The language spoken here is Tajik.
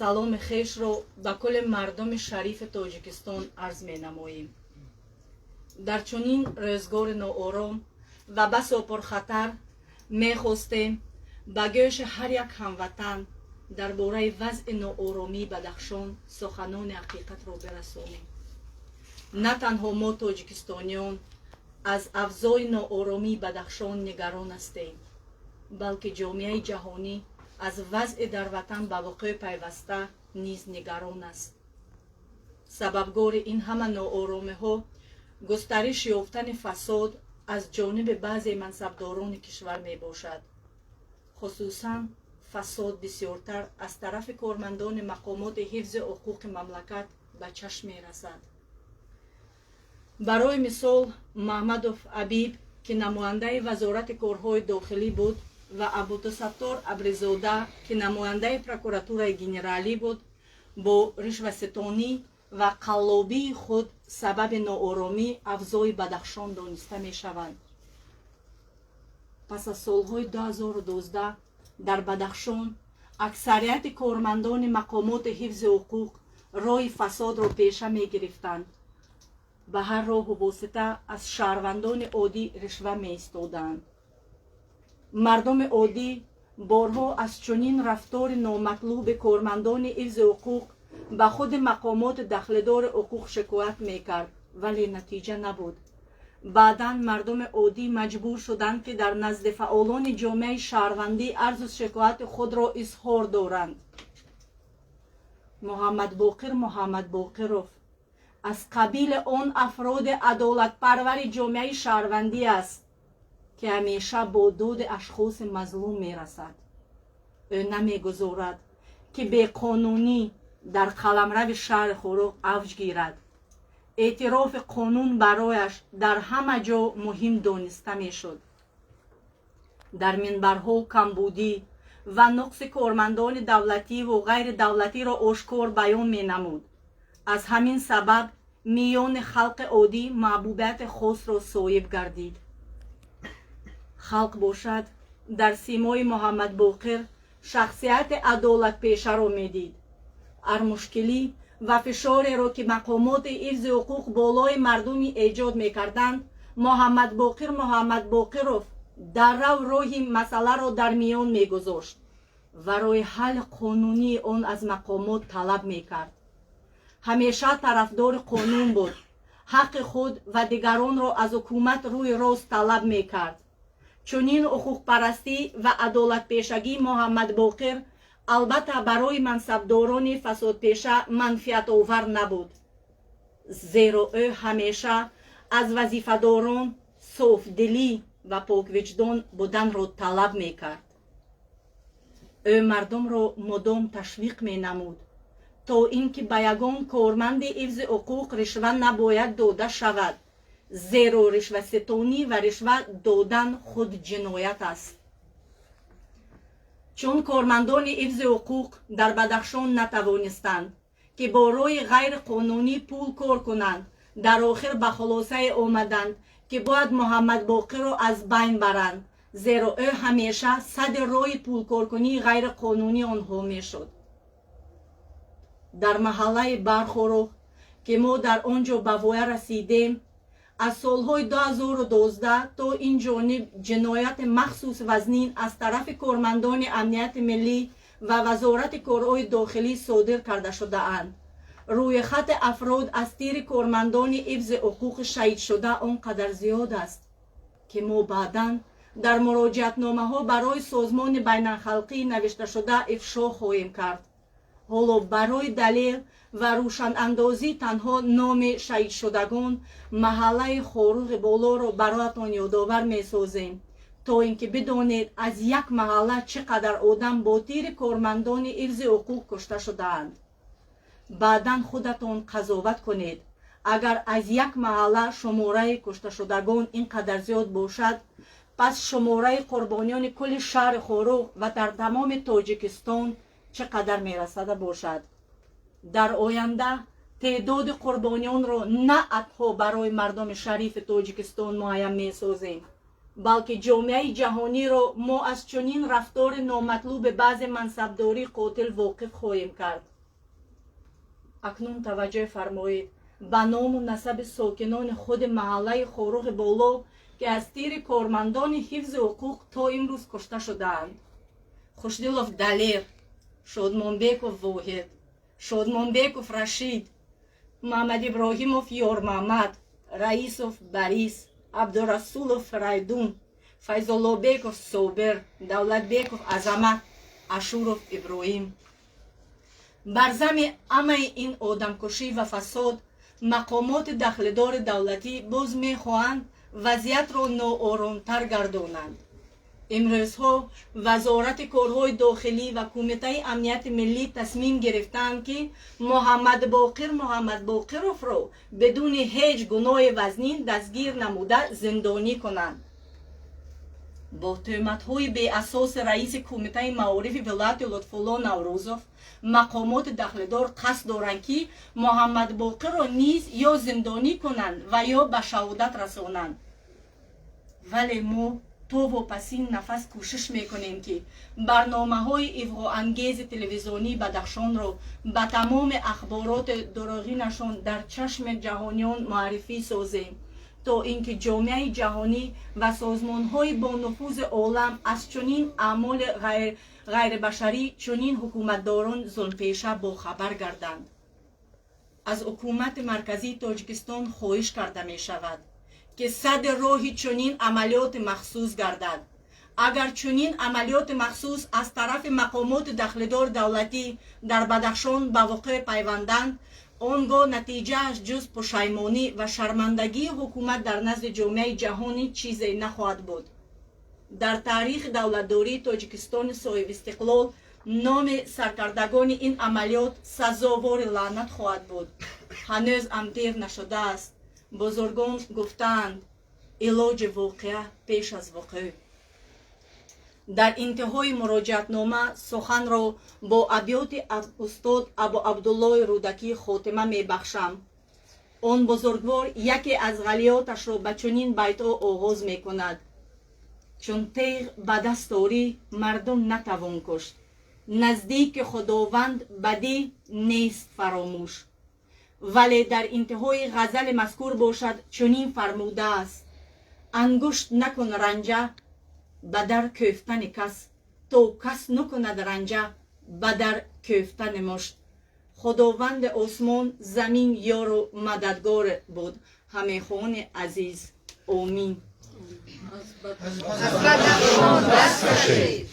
Саломи хешро ба кулли мардуми шарифи Тоҷикистон арз менамоем. Дар чунин рӯзгори ноором ва басо пурхатар мехостем ба гӯши ҳар як ҳамватан дар бораи вазъи нооромии Бадахшон суханони ҳақиқатро бирасонем. На танҳо мо, тоҷикистониён, аз авзои нооромии Бадахшон нигарон ҳастем, балки ҷомеаи ҷаҳонӣ аз вазъи дар ватан ба вуқӯъ пайваста низ нигарон аст. Сабабгори ин ҳама нооромиҳо густариш ёфтани фасод аз ҷониби баъзе мансабдорони кишвар мебошад. Хусусан фасод бисёртар аз тарафи кормандони мақомоти ҳифзи ҳуқуқи мамлакат ба чашм мерасад. Барои мисол, Маҳмадов Абиб, ки намояндаи Вазорати корҳои дохилӣ буд, ва Абдусаттор Абризода, ки намояндаи Прокуратураи генералӣ буд, бо ришваситонӣ ва қаллобии худ сабаби нооромӣ авзои Бадахшон дониста мешаванд. Пас аз солҳои 2012 дар Бадахшон аксарияти кормандони мақомоти ҳифзи ҳуқуқ роҳи фасодро пеша мегирифтанд, ба ҳар роҳу восита аз шаҳрвандони оддӣ ришва меистоданд. Мардуми оддӣ борҳо аз чунин рафтори номатлуби кормандони ҳифзи ҳуқуқ ба худи мақомоти дахлдори ҳуқуқ шикоят мекард, вале натиҷа набуд. Баъдан мардуми оддӣ маҷбур шуданд, ки дар назди фаъолони ҷомеаи шаҳрвандӣ арзу шикояти худро изҳор доранд. Муҳаммадбоқир Муҳаммадбоқиров аз қабили он афроди адолатпарвари ҷомеаи шаҳрвандӣ аст, ки ҳамеша бо доди ашхоси мазлум мерасад. Ӯ намегузорад, ки беқонунӣ дар қаламрави шаҳри Хоруғ авҷ гирад. Эътирофи қонун барояш дар ҳама ҷо муҳим дониста мешуд. Дар минбарҳо камбудӣ ва нуқси кормандони давлативу ғайридавлатиро ошкор баён менамуд. Аз ҳамин сабаб миёни халқи оддӣ маҳбубияти хосро соҳиб гардид. Халқ бошад, дар симои Муҳаммадбоқир шахсияти адолатпешаро медид. Ҳар мушкилӣ ва фишореро, ки мақомоти ҳифзи ҳуқуқ болои мардуми эҷод мекарданд, Муҳаммадбоқир Муҳаммадбоқиров даррав роҳи масъаларо дар миён мегузошт ва роҳи ҳалли қонунии он аз мақомот талаб мекард. Ҳамеша тарафдори қонун буд, ҳаққи худ ва дигаронро аз ҳукумат рӯи рост талаб мекард. Чунин ҳуқуқпарастӣ ва адолатпешагии Муҳаммадбоқир албатта барои мансабдорони фасодпеша манфиатовар набуд, зеро ӯ ҳамеша аз вазифадорон софдилӣ ва поквиҷдон буданро талаб мекард. Ӯ мардумро мудом ташвиқ менамуд, то ин ки ба ягон корманди ҳифзи ҳуқуқ ришва набояд дода шавад, зеро ришваситонӣ ва ришва додан худ ҷиноят аст. Чун кормандони ҳифзи ҳуқуқ дар Бадахшон натавонистанд, ки бо роҳи ғайриқонунӣ пул кор кунанд, дар охир ба хулосае омаданд, ки бояд Муҳаммадбоқирро аз байн баранд, зеро ӯ ҳамеша садди роҳи пулкоркунии ғайриқонунии онҳо мешуд. Дар маҳаллаи Бархоруғ, ки мо дар он ҷо ба воя расидем, аз солҳои 2012 то ин ҷониб ҷинояти махсус вазнин аз тарафи кормандони амнияти миллӣ ва Вазорати корҳои дохилӣ содир карда шудаанд. Рӯи хати афрод аз тири кормандони ҳифзи ҳуқуқи шаҳидшуда он қадар зиёд аст, ки мо баъдан дар муроҷиатномаҳо барои созмони байналхалқӣ навишташуда ифшо хоҳем кард. Ҳоло барои далел ва рӯшанандозӣ танҳо номи шаҳидшудагон маҳаллаи Хоруғи Болоро бароятон ёдовар месозем, то ин ки бидонед, аз як маҳалла чӣ қадар одам бо тири кормандони ҳифзи ҳуқуқ кушта шудаанд. Баъдан худатон қазоват кунед: агар аз як маҳалла шумораи кушташудагон ин қадар зиёд бошад, пас шумораи қурбониёни кулли шаҳри Хоруғ ва дар тамоми Тоҷикистон чӣ қадар мерасада бошад? Дар оянда теъдоди қурбониёнро на атҳо барои мардуми шарифи Тоҷикистон муайян месозем, балки ҷомеаи ҷаҳониро мо аз чунин рафтори номатлуби баъзе мансабдории қотил воқиф хоҳем кард. Акнун таваҷҷӯҳ фармоед ба ному насаби сокинони худи маҳаллаи Хоруғи Боло, ки аз тири кормандони ҳифзи ҳуқуқ то имрӯз кушта шудаанд: Хушдилов Далер, Шодмонбеков Воҳид, Шодмонбеков Рашид, Муҳаммадиброҳимов Ёрмаҳмад, Раисов Борис, Абдурасулов Фарайдун, Файзуллобеков Собир, Давлатбеков Азамат, Ашуров Иброҳим. Бар зами ҳамаи ин одамкушӣ ва фасод, мақомоти дахлдори давлатӣ боз мехоҳанд вазъиятро нооромтар гардонанд. Имрӯзҳо Вазорати корҳои дохилӣ ва Кумитаи амнияти миллӣ тасмим гирифтаанд, ки Муҳаммадбоқир Муҳаммадбоқировро бидуни ҳеҷ гуноҳи вазнин дастгир намуда, зиндонӣ кунанд. Бо тӯҳматҳои беасоси раиси Кумитаи маорифи вилояти Лутфулло Наврӯзов, мақомоти дахлдор қасд доранд, ки Муҳаммадбоқирро низ ё зиндонӣ кунанд ва ё ба шаҳодат расонанд. Вале мо то вопасин нафас кӯшиш мекунем, ки барномаҳои иғвоангези телевизионии Бадахшонро ба тамоми ахбороти дурӯғинашон дар чашми ҷаҳониён муаррифӣ созем, то ин ки ҷомеаи ҷаҳонӣ ва созмонҳои бонуфузи олам аз чунин аъмоли ғайрибашарӣ чунин ҳукуматдорон зулмпеша бохабар гарданд. Аз ҳукумати марказии Тоҷикистон хоҳиш карда мешавад, ки садди роҳи чунин амалиёти махсус гардад. Агар чунин амалиёти махсус аз тарафи мақомоти дахлдори давлатӣ дар Бадахшон ба вуқӯъ пайванданд, он гоҳ натиҷааш ҷуз пушаймонӣ ва шармандагии ҳукумат дар назди ҷомеаи ҷаҳонӣ чизе нахоҳад буд. Дар таърихи давлатдории Тоҷикистони соҳибистиқлол номи саркардагони ин амалиёт сазовори лаънат хоҳад буд. Ҳанӯз ҳам дер нашудааст. Бузургон гуфтаанд: илоҷи воқеа пеш аз вуқӯъ. Дар интиҳои муроҷиатнома суханро бо абёти устод Абу Абдуллои Рӯдакӣ хотима мебахшам. Он бузургвор яке аз ғазалиёташро ба чунин байтҳо оғоз мекунад: «Чун теғ ба даст орӣ, мардум натавон кушт, наздики Худованд бадӣ нест фаромӯш». Вале дар интиҳои ғазали мазкур бошад, чунин фармудааст: «Ангушт накун ранҷа ба дар кӯфтани кас, то кас накунад ранҷа ба дар кӯфтани мушт». Худованди осмон замин ёру мададгор буд. Ҳамехони азиз, омин. Аз Бадахшон даст кашед.